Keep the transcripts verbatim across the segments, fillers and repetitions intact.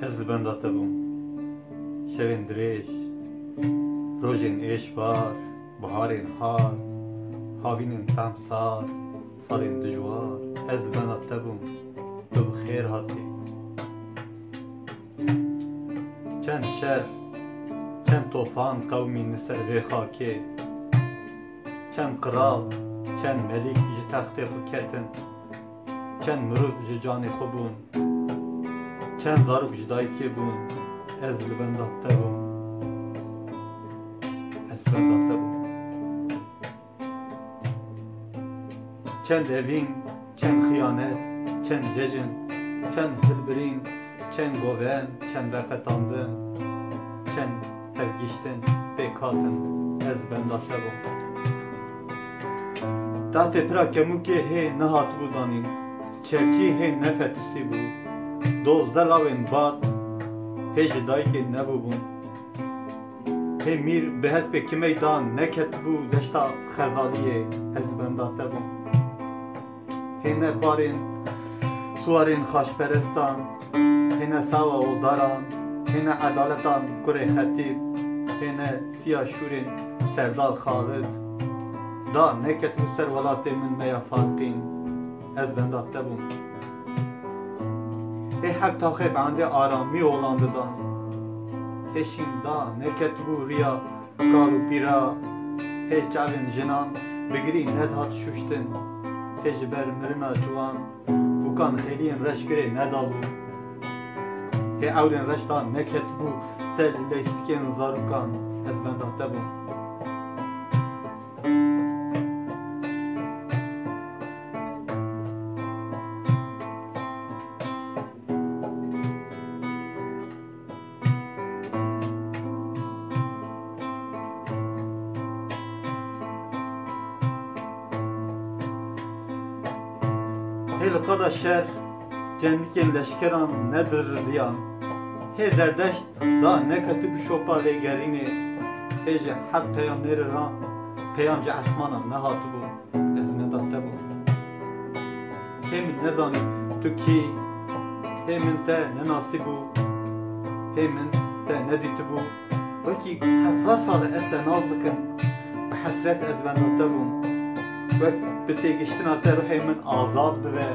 Ez li benda te bûm. Şevên dirêj, rojên êşbar, biharên har, havînên tehm sar, salên dijwar. Ez li benda te bûm. Tu bi xêr hatî. Çend şer, çend tofan qewimîn li ser vê xakê. Çend qral, çend melîk ji textê xwe ketin. Çend mirov ji canê xwe bûn. Çend zarok ji dayikê bûn. Ez li benda te bûm. Ez li benda te bûm. Çend evîn, çend xiyanet, çend cejin, çend hilbirîn, çend govend, çend veqetandin, çend hevgiştin pêk hatin, ez benda te bûm. Tahtê pira kemûkê hê nehatibû danîn, çerçî hê nefetisî bû, dozdeh lawên bat hê ji dayikê nebûbûn. Hê mîr bi hespê kimey da neketibû deşta Xezaliyê, ez benda te bûm. Hê ne barên suwarên xaçperestan, hê ne sawa oldaran, hê ne edaletan kurê xetîb, hê ne siya şûrên Serdar Xalid. Da neketibû ser welatê min me ya Farqîn, ez benda te bûm. Hê heft taxê bi endê aramî olan didan. Hê şîn da neketibû riya kal û pîra, hê çavên jinan bigirî nedihat şuştin. Hê ji ber mirina ciwan bûkan xêliyên reş girê nedabû. Hê ewrên reş da neketibû ser leysikên zarokan, ez benda te bûm. Hê li qada şer cendikên leşkeran nediriziyan. Hê Zerdeşt da neketibû şopa lêgerînê. Hê ji heft peyamnêrê re peyam ji esmanan nehatibû. Ez li benda te bûm. Hê min nezanî tu kî, hê min te nenasîbû, hê min te nedîtibû. Wekî hezar sal e ez te nas dikim, bi hesret ez benda te bûm. Wek bi têgiştina te ruhê min azad bibe.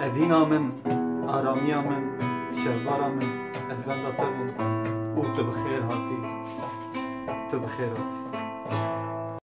Evîna min, aramiya min, şevbara min, ez benda te bûm. Û tu bi xêr hatî. Tu bi xêr hatî.